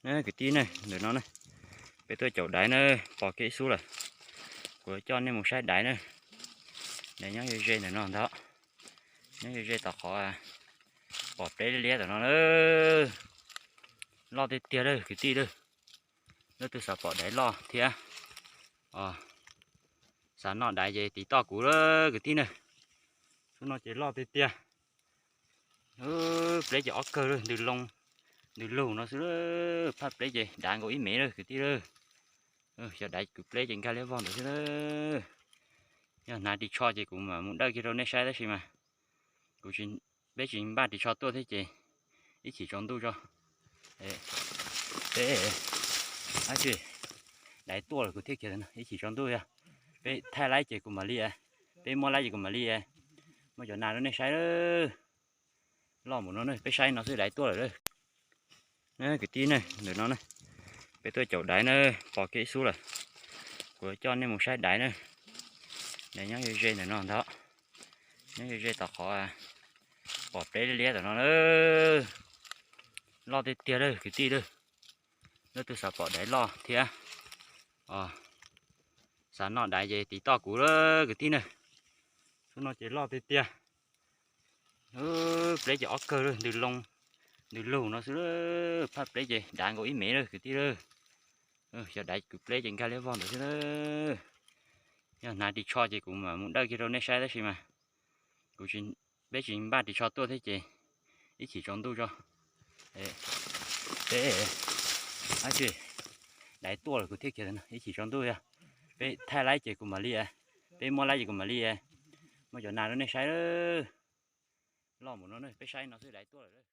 Kwv tij ne, ntawm no ne, peb tuaj caum daiv na, pom kev ib xub lawm. Kuv coj nej mus saib daiv na. Daiv nyob ze ze ntawm no ntag. Nyob ze ze tom qhov pom pleb liab liab tom no na. Loj tiag tiag lawm kwv tij lawm. Leej twg xav pom daiv loj thiab, xav noj daiv ces tiv toj kuv lawm kwv tij na. Xub no ces loj tiag tiag. Pleb ces ob kawg lawm, ntws loo ntws lug no xwb, phaj pleb ces dav nkaus ib mev lawm kwv tij lawm. Xyov daiv kwv pleb ces nkag liab vog ntawd xwb. Yog hnav ris tsho ces kuv mam mus dawj kiag rau nej saib tab sis mas kuv, peb tsis npaj ris tsho tuaj thiab ces ib chim tsaus ntuj tso. Peb, daiv tuaj lawm kuv thiaj khiav, ib chim tsaus ntuj yog peb thaij laib ces kuv mam li, peb muab laib ces kuv mam li muab cov nas rau nej saib. Loj mus no ne, peb saib no xwb daiv tuaj lawm. Kwv tij ne, ntawm no ne, peb tuaj caum daiv na, pom kev ib xub lawm. Kuv coj nej mus saib daiv na. Daiv nyob ze ze ntawm no ntag. Nyob ze ze tom qhov pom pleb liab liab tom no na. Loj tiag tiag lawm kwv tij lawm. Leej twg xav pom daiv loj thiab, xav noj daiv ces tiv toj kuv lawm kwv tij na. Xub no ces loj tiag tiag. Pleb ces ob kawg lawm, ntws loo ntws lug no xwb, phaj pleb ces dav nkaus ib mev lawm kwv tij lawm. Xyov daiv kwv pleb ces nkag liab vog ntawd xwb. Yog hnav ris tsho ces kuv mam mus dawj kiag rau nej saib tab sis mas kuv, peb tsis npaj ris tsho tuaj thiab ces ib chim tsaus ntuj tso. Peb, daiv tuaj lawm kuv thiaj khiav, ib chim tsaus ntuj yog peb thaij laib ces kuv mam li, peb muab laib ces kuv mam li muab cov nas rau nej saib. Loj mus no ne, peb saib no xwb daiv tuaj lawm.